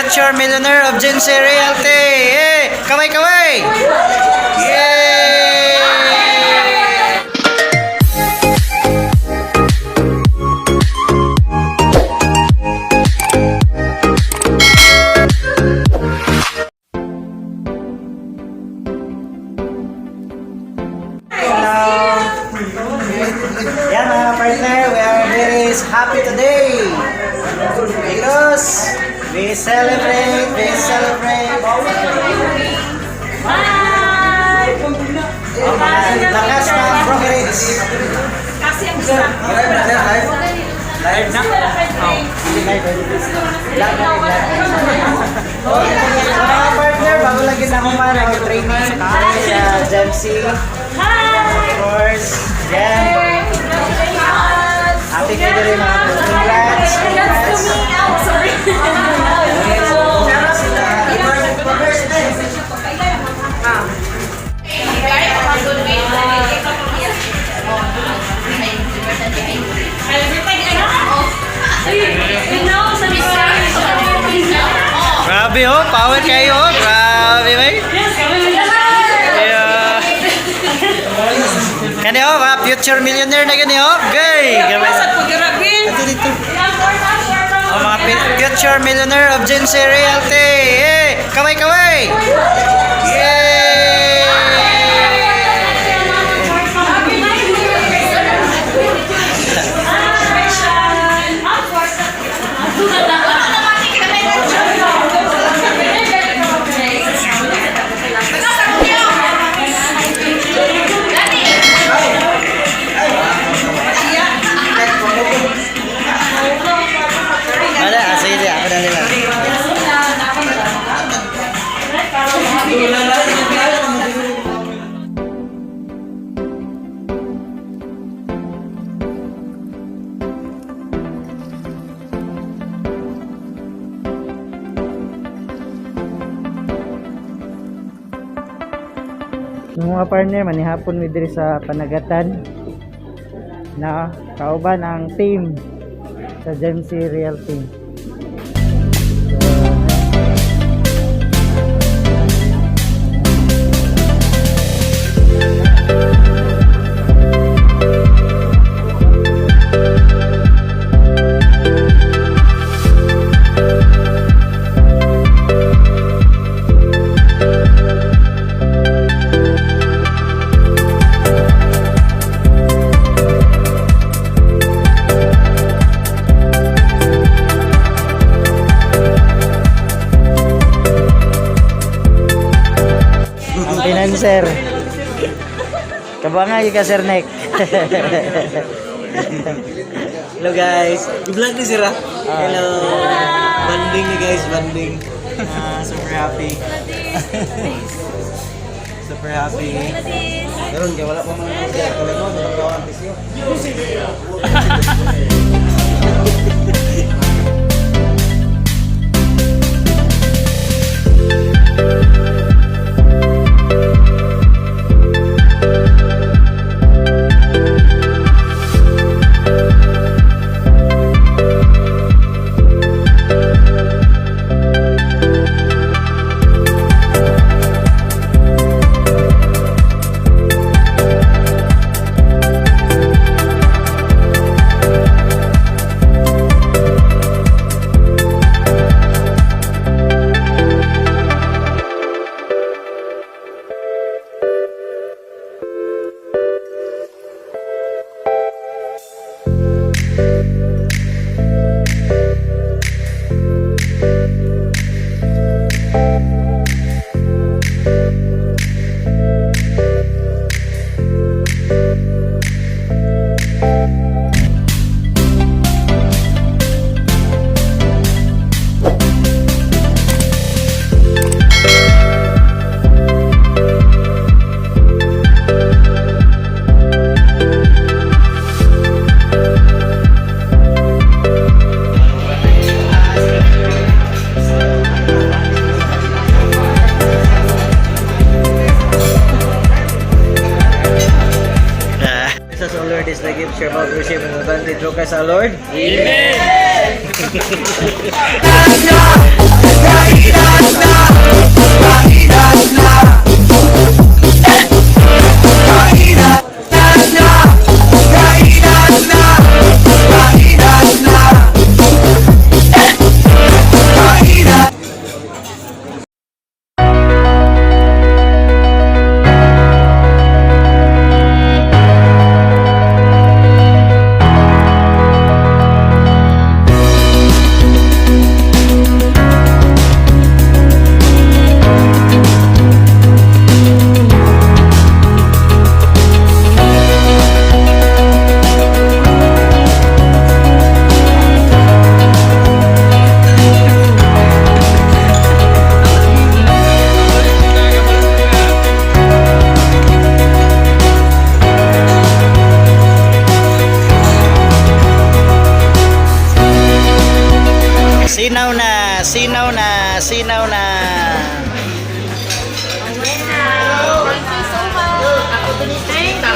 Future millionaire of Gen Z Realty. Hey, kaway kaway. Yay! Hello. Yan, mga partner, we are very happy today because we celebrate, we celebrate. Hi! Ang lakas ng brokerage. Kasi ang gusto. Live na. Mga partner, bago lang kita ako para training sa GEMC. Hi! Of course, Gem. Congratulations! Happy kayo rin, mga congrats. Congrats to me! Oh, sorry. Grabe oh, power kayo oh. Grabe bay. Yeah. Kani oh, mga future millionaire na gani oh. Gay. Grabe. Ato dito. Oh, mga future millionaire of Gen Z Realty. Hey, kaway kaway. Yay! Wala, sige, sige, ako na nila. Mga partner, manihapon mi diri sa Panagatan na kauban ang team sa GEMC Realty. So, ang financer. Kabangay ka, Sir Nick. Hello guys. I-vlog ni sira. Hello. Banding ni guys, banding. Ah, super happy. Super happy. Meron kaya wala pa man ang Jesus, O Lord, is the gift you're about to receive and abundantly through Christ our Lord. Amen. Sinaw na, sinaw na. Thank you so much. Thank you.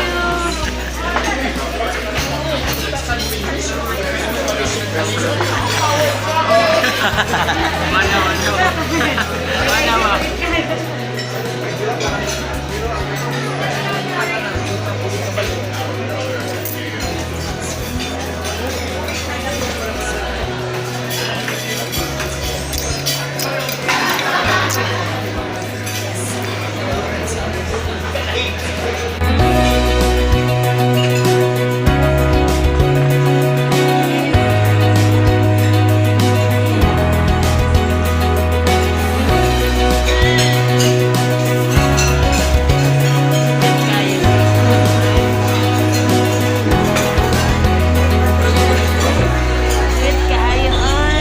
Good kaayo, oy.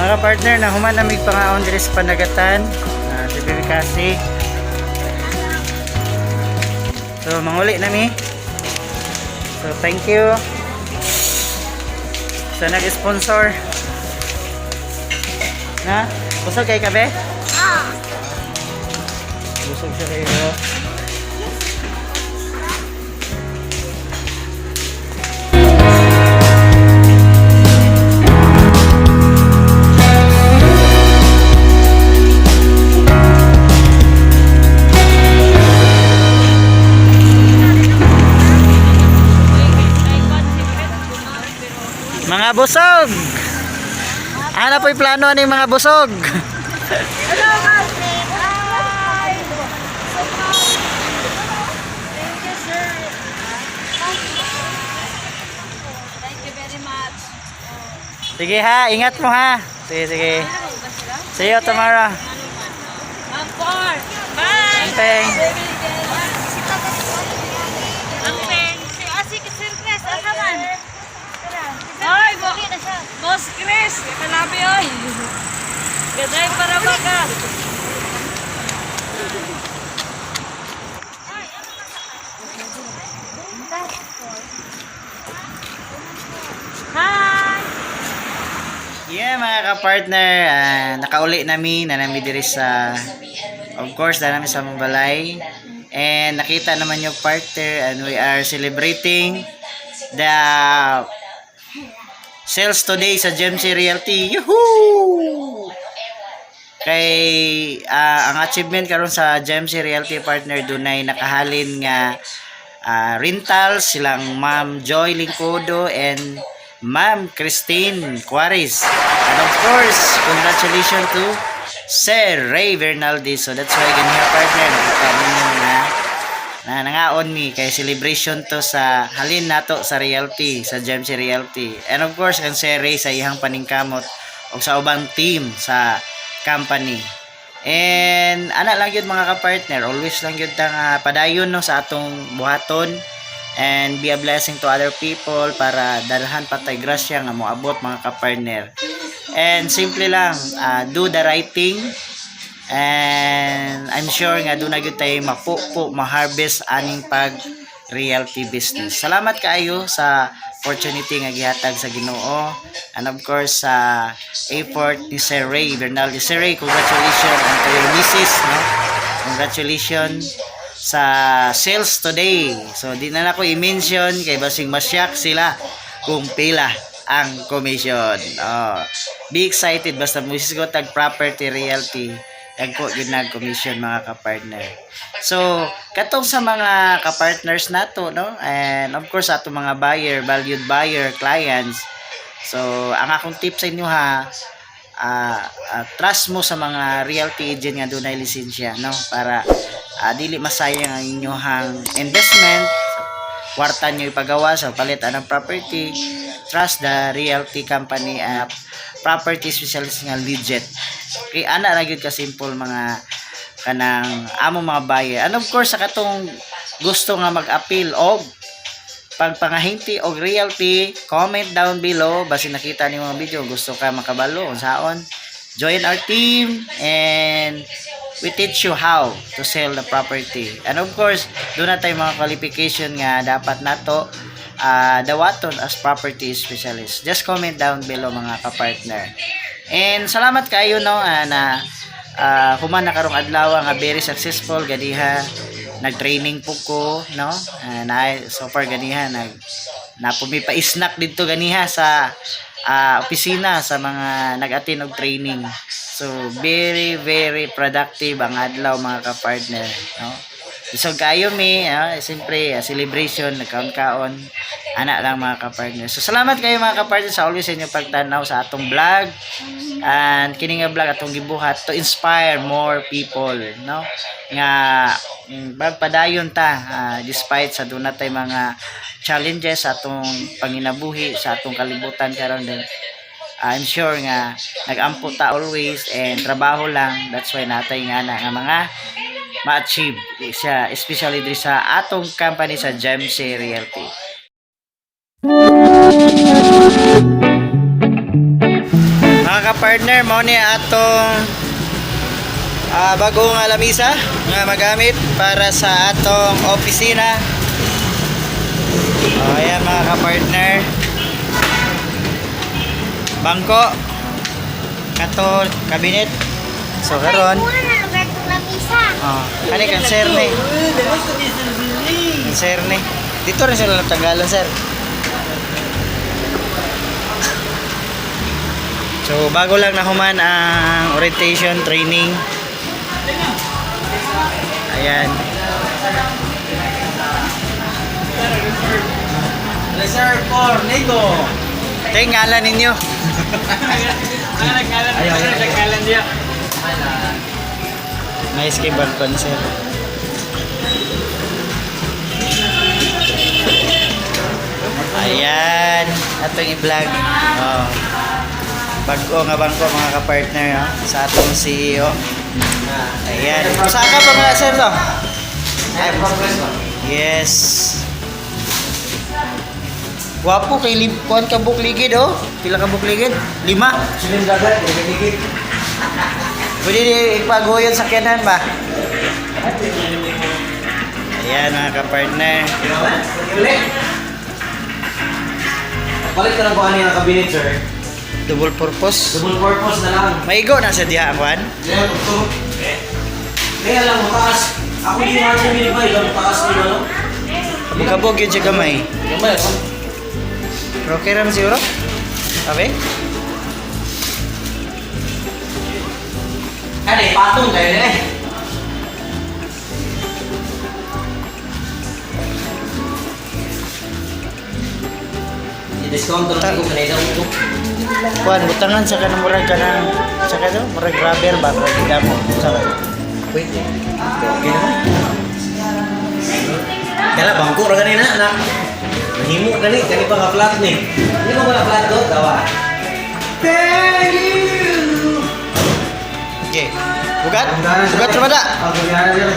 Mga partner, nahuman na mig pangaon diri sa Panagatan, si Bibi Kasi. So, manguli na mi. So, thank you sa nag-sponsor. Na? Busog kay kabe? Ah. Busog siya kayo. Mga busog! Ano po'y plano ni mga busog? Hello, Hi! Thank you, sir. Thank you very much. Sige ha, ingat mo ha. Sige, sige. See you tomorrow. Ampor! Bye! Ampeng. Ampeng! Si Asi Sir Chris, asa man? Oy, Boss Chris, kalabi oy. Gaday para baka. Hi! Yeah, mga ka-partner, nakauli nami, nanami diri sa, of course, nanami sa among balay. And nakita naman yung partner and we are celebrating the sales today sa GMC Realty. Yuhuu! Kay ang achievement karon sa GMC Realty partner, dunay nakahalin nga rentals silang Ma'am Joy Lingcodo and Ma'am Christine Quaris. And of course, congratulations to Sir Ray Bernaldi. So that's why ganyan, partner, nakita ninyo na nangaon mi kay celebration to sa halin nato sa realty, sa GMC Realty. And of course, ang Sir Ray sa iyang paningkamot og sa ubang team sa company. And ana lang yun, mga ka-partner, always lang yun tang padayon, no, sa atong buhaton and be a blessing to other people para dalhan pa tay grasya nga moabot, mga ka-partner. And simple lang, do the right thing and I'm sure nga doon na gyud tayo mapupo, ma-harvest aning pag realty business. Salamat kaayo sa opportunity nga gihatag sa Ginoo and of course sa effort ni Sir Ray Bernaldo. Sir Ray, congratulations, and to your missus, no? Congratulations sa sales today. So di na nako i-mention kay basing masyak sila kung pila ang commission. Oh, be excited basta mo tag property realty. Dagko gyud na commission, mga ka-partner. So, katong sa mga ka-partners nato, no? And of course, ato mga buyer, valued buyer, clients. So, ang akong tip sa inyo ha, trust mo sa mga realty agent nga dunay lisensya, no? Para dili masayang ang inyong investment, kwarta nyo ipagawa sa palit anang property. Trust the realty company, property specialist nga legit. Kay ana ra gyud ka simple, mga kanang amo mga buyer. And of course, sa katong gusto nga mag-appeal og pagpangahinti og realty, comment down below. Basin nakita ni mga video, gusto ka makabalo unsaon, join our team and we teach you how to sell the property. And of course, duna tay mga qualification nga dapat nato dawaton as property specialist. Just comment down below, mga kapartner. And salamat kayo, no, na human na karong adlaw nga very successful ganiha. Nag-training po ko, no, na so far ganiha nag na pa snack dito ganiha sa opisina sa mga nag-attend og training. So very very productive ang adlaw, mga ka-partner, no? Isog kayo mi, siyempre celebration, nagkaon-kaon ana lang, mga ka-partner. So salamat kayo, mga ka-partner, sa always sa inyong pagtanaw sa atong vlog. And kini nga vlog atong gibuhat to inspire more people, no, nga padayon ta despite sa duna tay mga challenges sa atong panginabuhi sa atong kalibutan karon din. I'm sure nga nagampo ta always and trabaho lang. That's why natay nga na nga mga ma-achieve siya, especially diri sa atong company sa Gemc Realty. Mga ka-partner, mao ni atong bagong lamisa nga magamit para sa atong opisina. Oh, ayan, mga ka-partner. Bangko. Kato cabinet. So karon, Mura na lugar itong lamisa. Oh, kani kan sir ni. Kan sir ni. Dito rin sila natanggalan, sir. So bago lang nahuman ang orientation training. Ayan. Reserve for Nico. Ito yung ngalan ninyo. Ay, ay, ay. Nice kay balkon, sir. Ayan. Atong i-vlog. Oh. Bago nga bangko, mga ka-partner, oh, sa atong CEO. Ayan. Usaka pa mga sir to? Ay, progress ba? Yes. Wapo kay lim kuan ka bukligid oh. Pila ka bukligid? Lima. Silim dagat, dikit. Pwede di ipaguyon sa kanan ba? Ayan, mga ka-partner. Uli. Palit ka lang kung ano yung cabinet, sir. Double purpose. Double purpose na lang. Maigo na sa diha ang kuan. Kaya ito. Kaya lang, mataas. Ako di nga siya minibay, lang mataas ni ano. Bukabog yun siya gamay. Gamay, oh. Pero okay ra man siguro. Okay? Ano eh, patong kayo na eh. I-discount ko lang ko kanina ko. Kuan butangan sa kanang murag kanang sa kanang murag rubber ba, murag gidamo sa Wait. Okay naman. Kala bangko ra ganina na. Nahimo gani kani pa nga flat ni. Hindi mo ba flat do dawa? Thank you. Okay. Bugat? Bugat ra ba da? Ah, gana sir.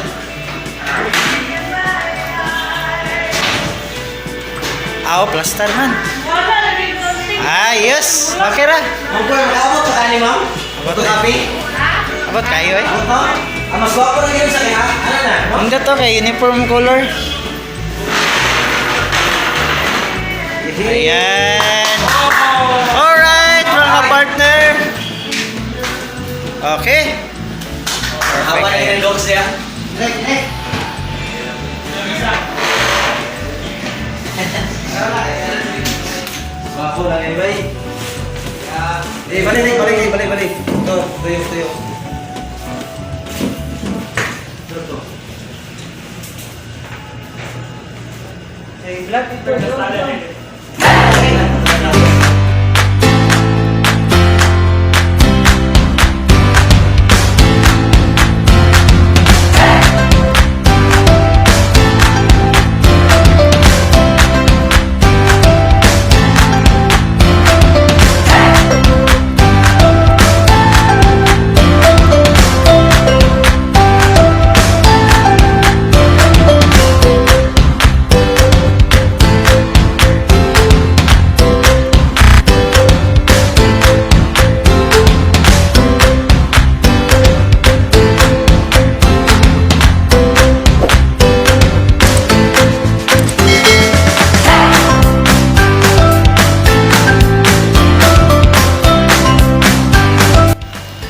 Aw, plaster man. Wala lagi konti. Ah, yes. Okay ra. Ma'am, makaabot ka kani, ma'am? Abot kape? Abot kayo eh. Abot, ma'am? Ah, mas gwapo ra gyud sa kaya. Ano na? Ma'am? Ang to kay uniform color. Ayan. Alright, mga ka-partner. Okay. Hawa na yung dogs niya. Gwapo lang yun, bay. Eh, balik, balik, balik, balik. Ito, tuyo, tuyo. Vlog dito.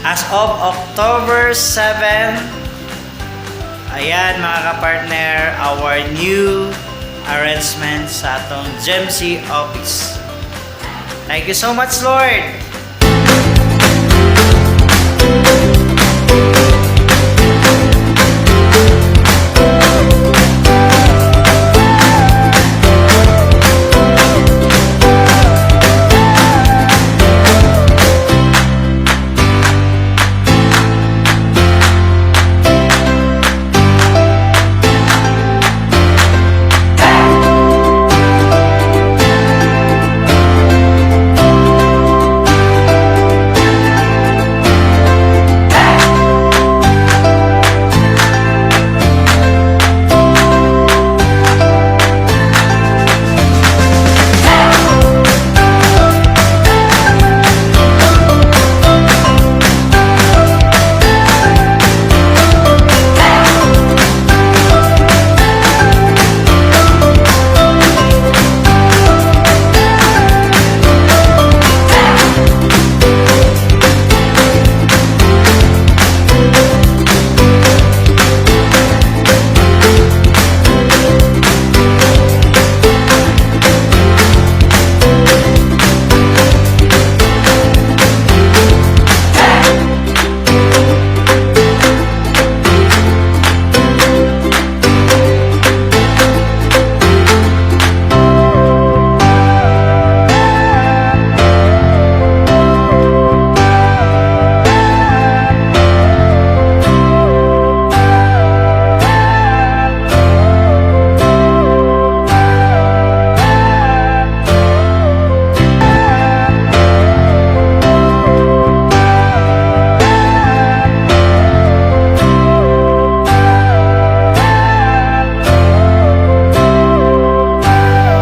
As of October 7, ayan, mga kapartner, our new arrangement sa atong GMC office. Thank you so much, Lord!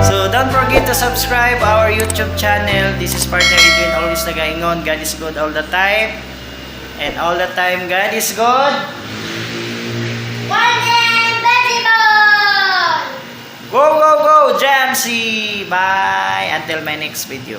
So don't forget to subscribe our YouTube channel. This is Partner Edwin, always nagaingon. God is good all the time. And all the time, God is good. Morning, vegetable! Go, go, go, Jamsey! Bye! Until my next video.